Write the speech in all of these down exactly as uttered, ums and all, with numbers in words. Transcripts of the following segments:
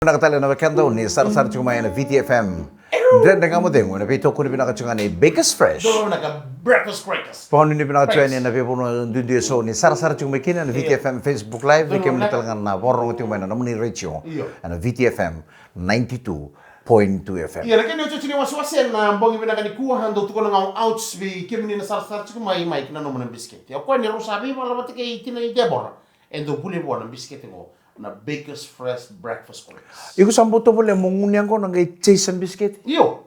Vinaka tale na wekada ni sarasara tiko mai na V T F M. Dredre Ga Mo Cegu, ena veitokoni vinaka tiko ga ni Bakers Fresh. Dou vinaka, Breakfast Crackers. Vakanuinui vinaka tiko yani ena veivanua duidui eso ni sarasara tiko mai kina na V T F M Facebook Live, vei kemuni tale ga na vakarorogo tiko mai na nomuni retio. Io. Ena V T F M ninety-two point two F M. Ia, na kena iotioti ni wasewase na bogi vinaka nikua, dou tukuna ga o Ouch vei kemuni na sarasara tiko mai, mai kina nomuni bisikete. O koya ni rau sa veivala vata kei tina i Debora. E dau vuli vua na bisikete qo, na Bakers Fresh Breakfast Crackers. Iko sa bau tovolea mo gunu yaqona qai chase bisikete? Io.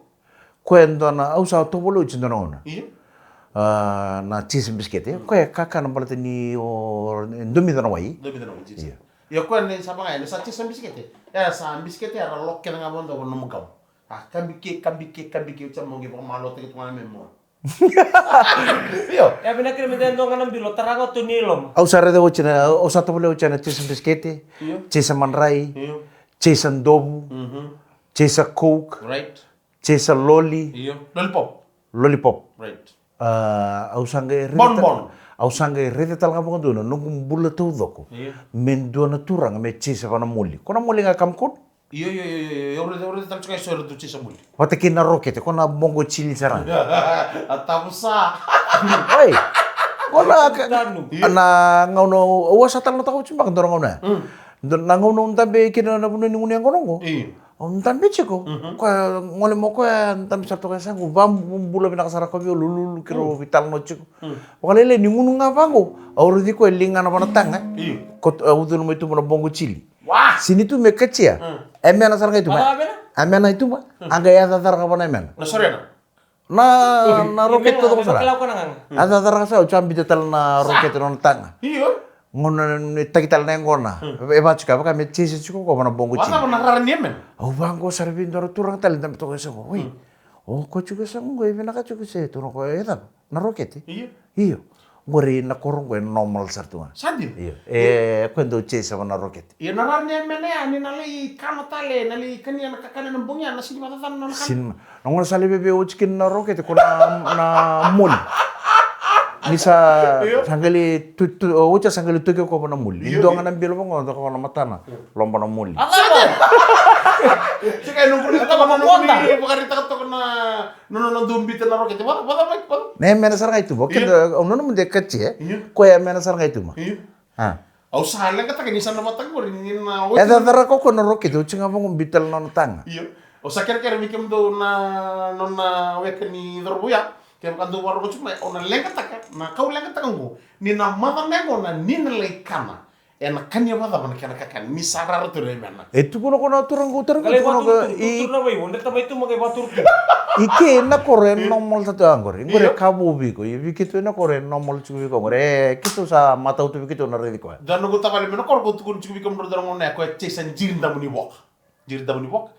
Koya e dua na, au sa tovolea oti dua na gauna. Io. Ah, na chase bisikete. Koya e kakana baleta ni o, e domica na wai. Domica na wai, chase. Io. Io, koya ni sa vaka ga, ni sa chase bisikete. E sa bisikete, era lock kece ga vakadua na nomu gamu. A, kabike, kabike, kabike, oti sa mo qai vakamalotaki tu ga me mo. Io. E vinaka kina me da dua ga na bilo, tara ga tu ni loma. Au sa raica oti na, au sa tovolea oti na chase bisikete, io, chase madrai, io, chase dovu, mhm, chase coke, right, chase loli. Io. Lollipop. Lollipop. Right. Ah, au sa qai raica ta-, bon, bon, au sa qai raica tale ga vakadua na noqu bula taucoko. Io. Me dua na turaga me chase vaka na moli. Ko na moli ga kam kon. Io, io, io, io, io, au raica, au raica tale tiko eso eratou chase moli. Vata kei na rokete, ko na boqo chili sara. A tavusa. Oi. Ko na ka-, tanu, io, na gauna au a sa talanoataka oti beka dua na gauna. Mm. Dua na gauna au dabe kina na vanua ni gunu yaqona qo. Io. Au dabe tiko. Mhm. Koya gole mai o koya, dabe sara toka e yasaqu, vakabula vinaka sara ko vei au, lululu, keirau veitalanoa tiko. Mm. Vakalailai ni gunu ga vaqo, au raici koya e ligana vaka na taga. Io. Ko, au curu mai tuba na boqo chili. Wa! Sega ni tu me katia. Mm. E mena sara ga i tuba. Vaka mena? E mena i tuba. Mm. A qai yacacaraka vaka na e mena. Na sorena? Na, na rokete taucoko sara. Yacacaraka sara, au sa biuta tale na rokete nona taga. Io. Gauna ni taki tale na yaqona. Mm. E vaka tiko, vaka me chase tiko ko vaka na boqo chili. Vaka na rara ni e mena. Au vaqo sara vei dua na turaga tale, dabe toka e yasaqu. Wei. Mm. O koya tiko e yasaqu qo, e vinaka tiko se, tukuna o koya, e cava? Na rokete? Io. Io. Qori na koro qo e normal sara tu ga. Sa dina? Io. E, koya dau chase vaka na rokete. Io, na rara ni e mena ya, ni na lai kana tale, na lai kania na kakana na bogi ya, na sega ni vakacacana na nona kana. Sega ni, na gauna sa lai veve oti kina na rokete, ko na, na moli. Ni sa, io, sa qai lai tu, tu, oti sa qai lai toki o koya vaka na moli. Io. Dua ga na bilo vaqo, dua ga na matana. Io. Loba na moli. A cava? Sega, e noqu, e cava na noqu ni vakaraitaka toka na, na, na, na dau biuta na rokete. Vaka, vaka, vaka, vaka. Na e mena sara ga i tuba. Io. Keda, au nanuma de katia. Io. Koya e mena sara ga i tuba. Io. A. Au sa leqataka ni sa na vata qori, ni na oti. E cacaraka o koya na rokete, oti ga vaqo biuta tale na nona taga. Io. Au sa kerekere vei kemudou na, nona weka ni cauravou ya. Kevaka dou vakarorogo tiko mai, au na leqataka, na ka au leqataka qo. Ni na maca na yaqona, ni na lai kana. Ena kania vakacava na kena kakana, ni sa rara tu na yamena. E tukuna ko na turaga, turaga, tukuna ko i, i ke na koro e normal tiko qori. Qori e ka vou vei iko, i vei keitou na koro e normal tiko vei iko qori. E keitou sa matau tu vei keitou na raici koya. Da noqu tavale mai na koro ko tukuna tiko vei kemudrau dua na gauna ya, koya chase sa jiri damu ni voka. Jiri damu ni voka.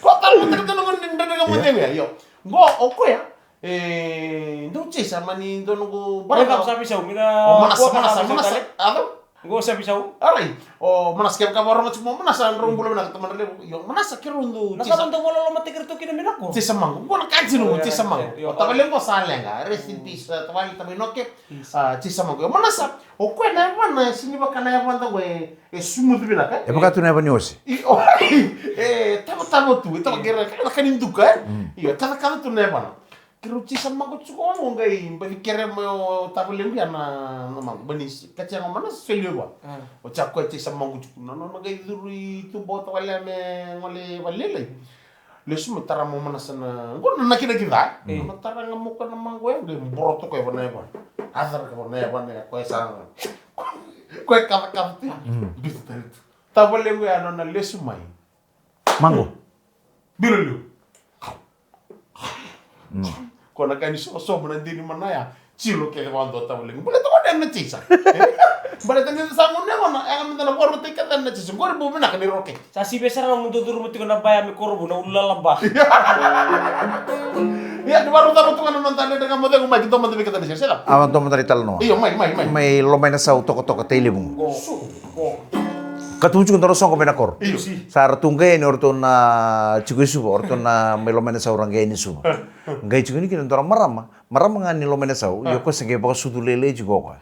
Ko tale na taka tale na gauna ni Dredre Ga Mo Cegu ya. Io. Qo o koya. E, dou chase, a mani dou noqu baraca. Oi, sa veisau, mina. O Manasa, Manasa, Manasa. Ado? Qo sa veisau. Alright. O Manasa, kevaka vakarorogo tiko mai o Manasa, drau bula vinaka, tamana levu. Io, Manasa, keirau dau chase. Na ka dau vakalolomataki iratou kina mai na koro. Chase Maqu. Qo na ka dina, io, chase Maqu. Io, o tavale qo sa leqa. Rest in peace, e, tavale Tamai Noke. Peace. A, chase Maqu. Io, Manasa, o koya na yavana, e sega ni vaka na yavada qo e, e smooth vinaka, e? E vaka tu na yava ni ose. Io, e, tavatava tu, e tava kere, na ka ni duka, e? Mm. Io, kacakaca tu na yavana. Keirau chase Maqu tiko, au qai baci kere mai o tavale qo ya na, na Maqu. Bani, katia ga o Manasa, soli vua. Mm. Oti ya koya chase Maqu tiko, na, na, na qai curu i tuba o tavale me gole vakalailai. Lesu mai tara mai o Manasa na, qo na nakinaki ca. Mm. Na tara ga mai o koya na Maqu ya, qai boroto koya vaka na yavana. Yacaraka vaka na yavana ya, koya sa, koya kacakaca tu. Mm. Biuta tale tu. Tavale qo ya nona lesu mai. Maqu. Bilo liu. Mm. Ko na ka ni sosobu na dini mana ya. Jilo kece vakadua tavale qo. Baleta ko na chase. Baleta ni sa mo ne ko na, e, meda na vakarotaki kece na chase. Qori bau vinaka ni roke. Sa sivi sara na mudu curu mo tiko na baya me korovu na ulu lalaba. Ia, ni vakarau cava tu ga na noda Dredre Ga Mo Cegu, mai, keitou mada vei keda na sere, se cava? A, dua mada na italanoa. Io, mai, mai, mai. Mai Lomainasau, Tokatoka, Tailevu. Qo. Qo. Ka tu tiko dua na soqo mai na koro. Io. Sa ra tu qai yani o ratou na tiko i Suva, o ratou na mai Lomainasau ra qai yani i Suva. Qai tiko ni kina dua na marama, marama ga ni Lomainasau, io ko se qai vakasucu lailai tiko o koya.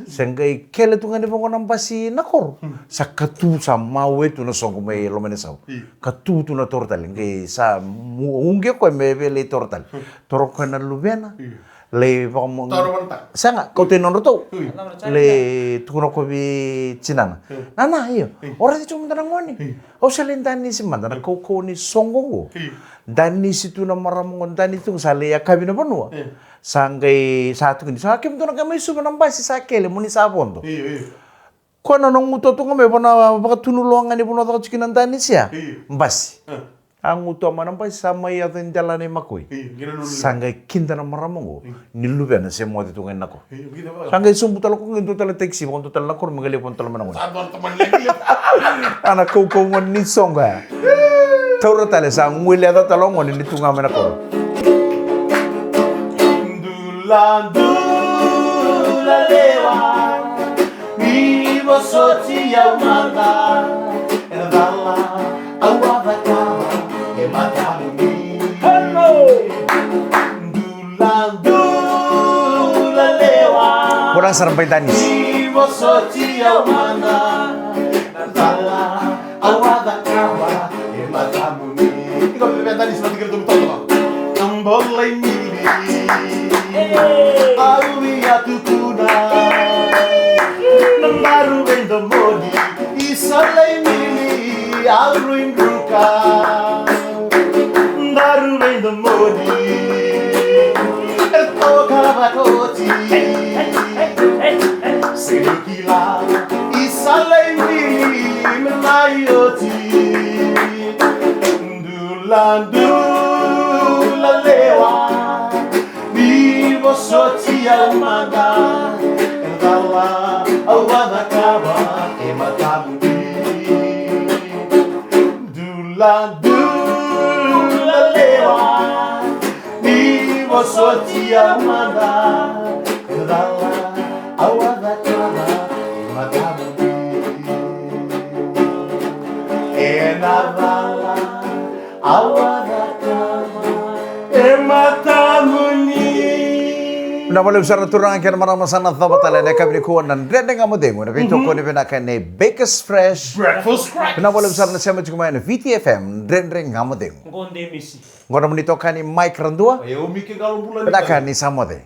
Se qai kele tu ga ni vaqo na basi na koro. Sa ka tu sa mawe tu na soqo mai Lomainasau. Ka tu tu na toro tale, qai sa mu- uqi o koya me via lai toro tale. Toro o koya na luvena. Lai vakamo- Toro vata. Sega, kauta i nodratou. Lai tukuna o koya vei tinana. Nana, io. O raica tiko mada na gone. Au sa lai danisi mada na kaukauwa ni soqo oqo. Danisi tu na marama oqo, danisi tu sa lai yakavi na vanua. Sa qai sa tukuni. Sa kemudou na qai mai Suva na basi sa kele mo ni sa vodo. Koya na nona gutuwa tu ga mai vanua vakatunuloa ga ni vanua caka tiko kina danisi ya. Basi. A gutuwa mai na basi sa mai yaco i delana i Makoi. Sa qai kida na marama oqo ni luvena se moce tu ga i na koro. Sa qai sobu tale o koya qai dua tale takisi vakadua tale na koro me qai lai vodo tale mai na gone. A na kaukauwa gone ni soqo ya. Taura tale sa guileca tale o gone ni tu ga mai na koro. Dula dula lewa, ni vosoti au mada, e na cala au a cakava e matamuni. Dula dula lewa. Ko na sara bai danisi. Ni vosoti au mada, e na cala au a cakava e matamuni. Iko veve danisi vata kei ratou me totoka. Na bola i mili. Au via tukuna. Na daru veidomoni i sala i mili. Au rui druka. Daru veidomoni e toka vakoti. Se kila i sala i mili me na i oti. Dula dula lewa, ni vosoti au mada, e na cala au a cakava e matamuni. Dula dula lewa, ni vosoti au mada, e na cala au a cakava e matamuni. E na cala au a cakava e matamuni. Vinaka vakalevu sara na turaga kei na marama, sa na cava tale ena yakavi nikua na Dredre Ga Mo Cegu ena veitokoni vinaka nei Bakers Fresh. Breakfast crackers. Vinaka vakalevu sara na sema tiko mai ena V T F M Dredre Ga Mo Cegu. Qo de misi. Qo na nomuni itokani Mike Radua. O yau Mike Qalobula. Vinaka ni sa moce.